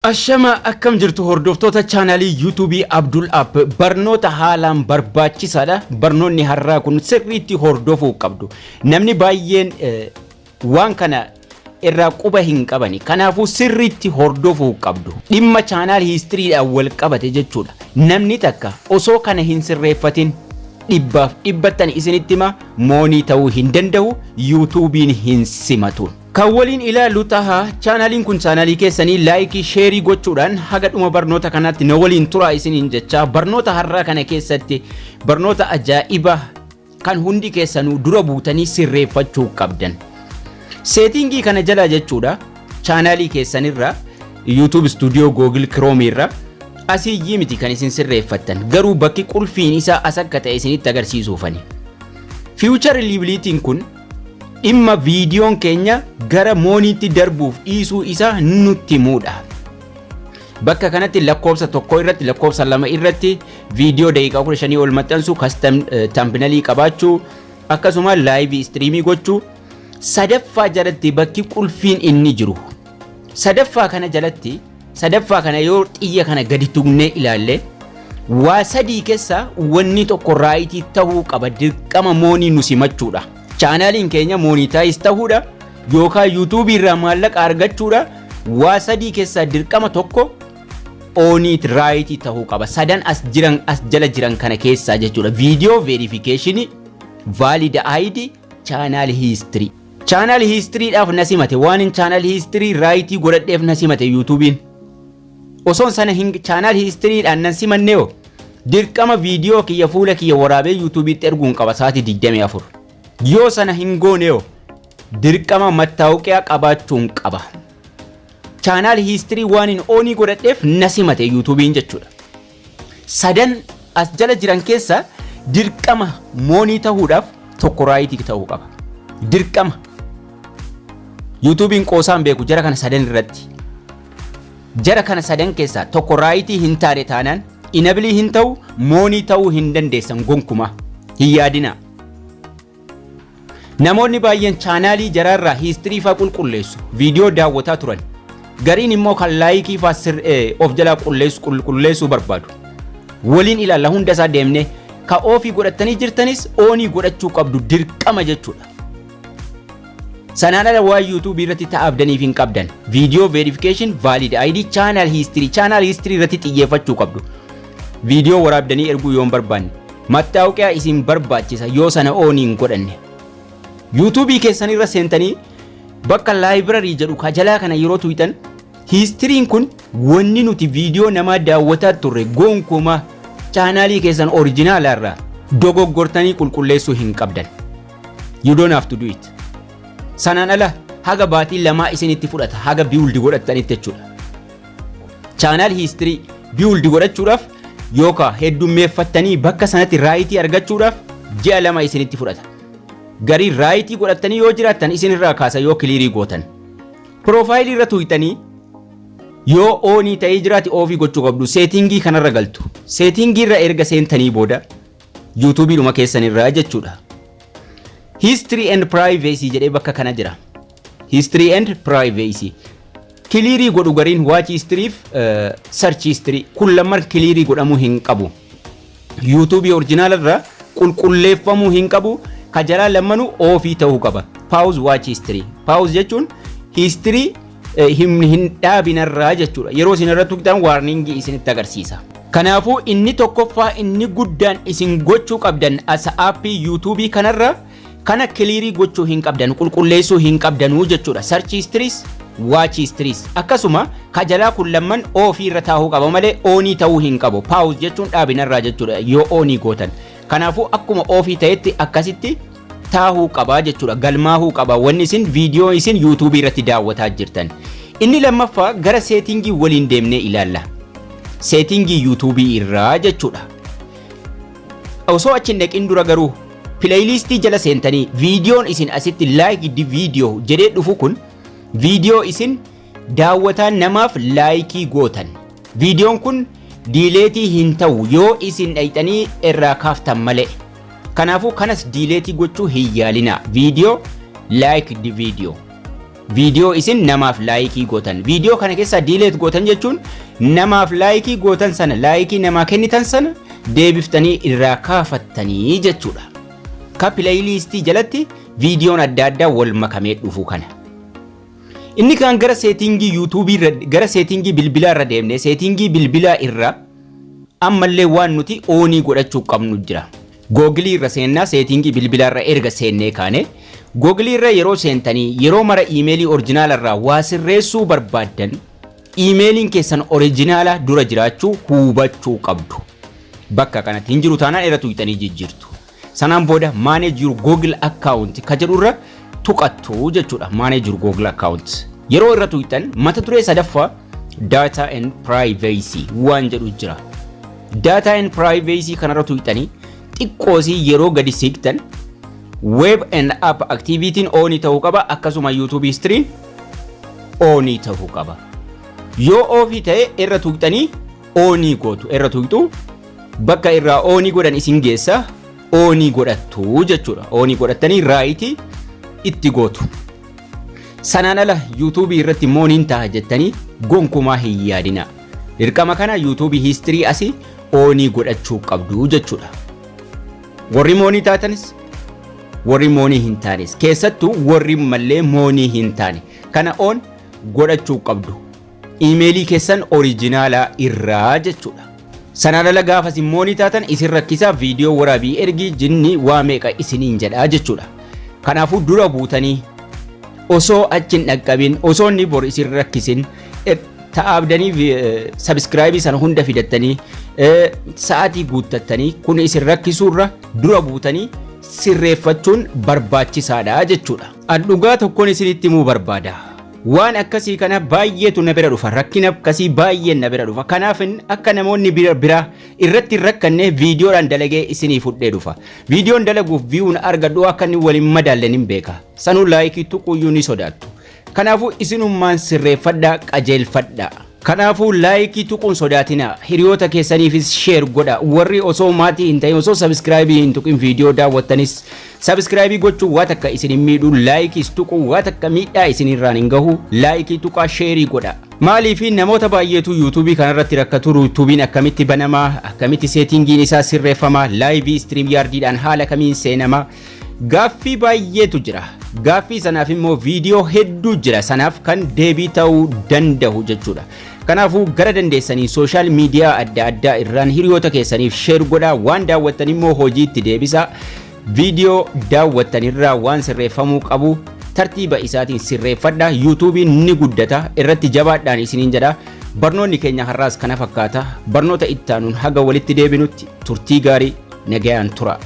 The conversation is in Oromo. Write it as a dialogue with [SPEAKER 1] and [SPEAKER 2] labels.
[SPEAKER 1] Ashama, akkam jirtu hordoftoota chaanaalii YouTubeii Abdul App? Barnoota haalaan barbaachisaadha. Barnoonni har'aa kun sirriitti hordofuu qabdu. Namni baay'een waan kana irraa quba hin qabani. Kanaafuu sirriitti hordofuu qabdu. Dhimma channel historydhaan wal qabate jechuudha. Namni takka osoo kana hin sirreeffatin, dhibbaaf dhibbattan isinitti hima, money ta'uu hin danda'u, YouTubeiin hin simatu. Kan waliin ilaallu taha. Chaanaliin kun chaanalii keessanii, like, share gochuudhaan haga dhuma barnoota kanaatti na waliin turaa isiniin jecha. Barnoota har'aa kana keessatti barnoota ajaa'iba kan hundi keessanuu dura buutanii sirreeffachuu qabdan. Setting kana jala jechuudha, chaanalii keessanirra, YouTube Studio Google Chrome irra asiyyii miti kan isin sirreeffattan, garuu bakki qulfiin isaa as akka ta'e isinitti agarsiisuufani. Feature eligibilityn kun dhimma viidiyoon keenya gara moneytti darbuuf dhiisuu isaa nutti himuudha. Bakka kanatti lakkoofsa 1 irratti, lakkoofsa 2 irratti viidiyoo daqiiqaa 15 ol maxxansu, custom thumbnail qabaachuu, akkasuma live stream gochuu. Sadaffaa jalatti bakki qulfiin inni jiru. Sadaffaa kana jalatti, sadaffaa kana yoo xiyya kana gadi tuqnee ilaalle, waa sadii keessa wanni tokko right ta'uu qaba, dirqama money nu simachuudha. Chaanaaliin keenya monetize ta'uudha yookaan YouTubeii irraa maallaqa argachuudha. Waa sadii keessaa dirqama tokko oniit right ta'uu qaba. Sadan as jiran, as jala jiran kana keessaa jechuudha. Video verification, valid ID, channel history. Channel historydhaaf na simate, waan hin channel history right godhadheef na simate YouTubeiin. Osoon sana hin channel historydhaan nan simannee hoo, dirqama viidiyoo kiyya fuula kiyya waraabee YouTubeiitti erguun qaba sa'aatii 24. Yoo sana hin goone hoo, dirqama mattaawuqiyaa qabaachuun qaba. Channel history waan hin on godhadheef na simate YouTubeiin jechuudha. Sadan as jala jiran keessa dirqama money ta'uudhaaf tokko right ta'uu qaba. Dirqama. YouTubeiin qoosaan beeku jara kana sadan irratti. Jara kana sadan keessaa tokko right hin taane taanaan enable hin ta'u, money ta'uu hin dandeessan gonkumaa. Hin yaadinaa. Namoonni baay'een chaanaalii jaraarraa history faa qulqulleessu, viidiyoo daawwataa turan. Gariin immoo kan like faa of jalaa qulqulleessuu barbaadu. Waliin ilaalla hunda isaa deemnee. Ka off godhattanii jirtanis on godhachuu qabdu dirqama jechuudha. Sanaan ala waa YouTubeii irratti ta'abdaniif hin qabdan. Video verification, valid ID, channel history. Channel history irratti xiyyeeffachuu qabdu. Viidiyoo waraabdanii erguu yoo hin barbaanne. Mattaawuqiyaa isin barbaachisa yoo sana on hin godhanne. YouTubeii keessan irra seentanii bakka library jedhu kajalaa kana yeroo tuqxan, historyn kun wanni nuti viidiyoo namaa daawwataa turre gonkumaa chaanaalii keessan originala irraa dogoggortanii qulqulleessuu hin qabdan. You don't have to do it. Sanaan ala haga baatii 2 isinitti fudhata haga build godhattanitti jechuudha. Channel history build godhachuudhaaf yookaan heddummeeffattanii bakka sanatti right argachuudhaaf ji'a 2 isinitti fudhata. Garii right godhattanii yoo jiraattan isinirraa kaasa yoo clear gootan. Profile irra tuqxanii yoo on ta'ee jiraate off gochuu qabdu. Setting kanarra galtu. Setting irra erga seentanii booda YouTubeiidhuma keessanirraa jechuudha. History and privacy jedhee bakka kana jira. History and privacy. Clear godhu gariin watch historyf search history kun lamaan clear godhamuu hin qabu. YouTubeii original irraa qulqulleeffamuu hin qabu. Ka jalaa lamanuu off ta'uu qaba. Pause watch history. Pause jechuun history hin dhaabinarraa jechuudha. Yeroo isin irratti tuqxan warning isinitti agarsiisa. Kanaafuu inni tokkoffaa, inni guddaan isin gochuu qabdan, as aappii YouTubeii kanarra kana clear gochuu hin qabdan, qulqulleessuu hin qabdanuu jechuudha. Search historys, watch historys, akkasuma kajalaa kun lamman off irra taa'uu qaba malee on ta'uu hin qabu. Pause jechuun dhaabinarraa jechuudha yoo on gootan. Kanaafuu akkuma off ta'etti akkasitti taa'uu qaba jechuudha. Galmaahuu qaba wanni isin viidiyoo isin YouTubeii irratti daawwataa jirtan. Inni lammaffaa gara setting waliin deemnee ilaalla. Setting YouTubeii irraa jechuudha. Osoo achi hin dhaqin dura garuu playlist jala seentanii viidiyoon isin asitti liked video jedhee dhufu kun viidiyoo isin daawwataan namaaf like gootan. Viidiyoon kun delete hin ta'u yoo isin dhayxanii irraa kaaftan malee. Kanaafuu kanas delete gochuu hin yaalina. Viidiyoo liked video. Viidiyoo isin namaaf like gootan. Viidiyoo kana keessaa delete gootan jechuun namaaf like gootan sana, like namaa kennitan sana deebiftanii irraa kaafattanii jechuudha. Ka playlistii jalatti viidiyoon adda addaa wal makamee dhufu kana. Inni kaan gara settingii YouTubeii irra, gara settingii bilbilaa irra deemnee, settingii bilbilaa irra ammallee waan nuti on godhachuu qabnu jira. Googilii irra seennaa. Settingii bilbilaa irra erga seennee kaane, Googilii irra yeroo seentanii, yeroo mara emailii original irraa waa sirreessuu barbaaddan, emailiin keessan original dura jiraachuu hubachuu qabdu. Bakka kanatti hin jiru taanaan irra tuqxanii jijjiirtu. Sanaan booda "Manage your Google account" ka jedhu irra tuqattu jechuudha. "Manage your Google account". Yeroo irra tuqxan mata duree sadaffaa "Data and privacy" waan jedhu jira. "Data and privacy" kanarra tuqxanii xiqqoosii yeroo gadi siqtan, web and app activity on ta'uu qaba, akkasuma YouTube history on ta'uu qaba. Yoo off ta'e irra tuqxanii on gootu. Irra tuqxu, bakka irraa on godhan isin geessa, on godhattu jechuudha. On godhattanii right itti gootu. Sanaan ala YouTubeii irratti mooniin ta'a jettanii gonkumaa hin yaadina. Dirqama kana YouTubeii history asii on godhachuu qabdu jechuudha. Warri moonii taatanis, warri moonii hin taanes, keessattuu warri mallee moonii hin taane kana on godhachuu qabdu. Emailii keessan originalaa irraa jechuudha. Sanaan ala gaafas moonii taatan isin rakkisaa, viidiyoo waraabii ergii jinni waa meeqa isiniin jedhaa jechuudha. Kanaafuu dura buutanii osoo achi hin dhaqqabin, osoo inni bor isin rakkisin, ta'aabdanii subscribeii sana hunda fidattanii, sa'aatii guuttattanii kun isin rakkisuurra dura buutanii sirreeffachuun barbaachisaadha jechuudha. An dhugaa tokkoon isinitti himuu barbaada. Waan akkasii kana baay'eetu na bira dhufa. Rakkina akkasii baay'een na bira dhufa. Kanaaf akka namoonni bira irratti hin rakkanne viidiyoodhaan dalagee isinii fudhee dhufa. Viidiyoon dalaguuf viewn argadhu akka inni waliin madaallen hin beeka. Sanuu like tuquyyuu ni sodaattu. Kanaafuu isinummaan sirreeffadhaa, qajeelfadhaa. Kanaafuu like tuquun sodaatina. Hiriyoota keessaniifis share godha. Warri osoo maatii hin ta'in, osoo subscribeii hin tuqin viidiyoo daawwattanis, subscribeii gochuun waa takka isin hin miidhu. Likeis tuquun waa takka miidhaa isinirraan hin gahu. Like tuqaa, share godha. Maaliif? Namoota baay'eetu YouTubeii kanarratti rakkatu. YouTubeiin akkamitti banamaa, akkamitti settingiin isaa sirreeffamaa, live StreamYardiidhaan haala kamiin seenamaa, gaaffii baay'eetu jira. Gaaffii sanaaf immoo viidiyoo hedduu jira sanaaf kan deebii ta'uu danda'u jechuudha. Kanaafuu gara dandeessanii social media adda addaa irraan hiriyoota keessaniif share godhaa. Waan daawwattan immoo hojiitti deebisaa. Viidiyoo daawwattan irraa waan sirreeffamuu qabu tartiiba isaatiin sirreeffadha. YouTubeiin ni guddata, irratti jabaadhaan isiniin jedha. Barnoonni keenya har'aas kana fakkaata. Barnoota ittaanuun haga walitti deebinutti turtii gaarii, nagayaan tura.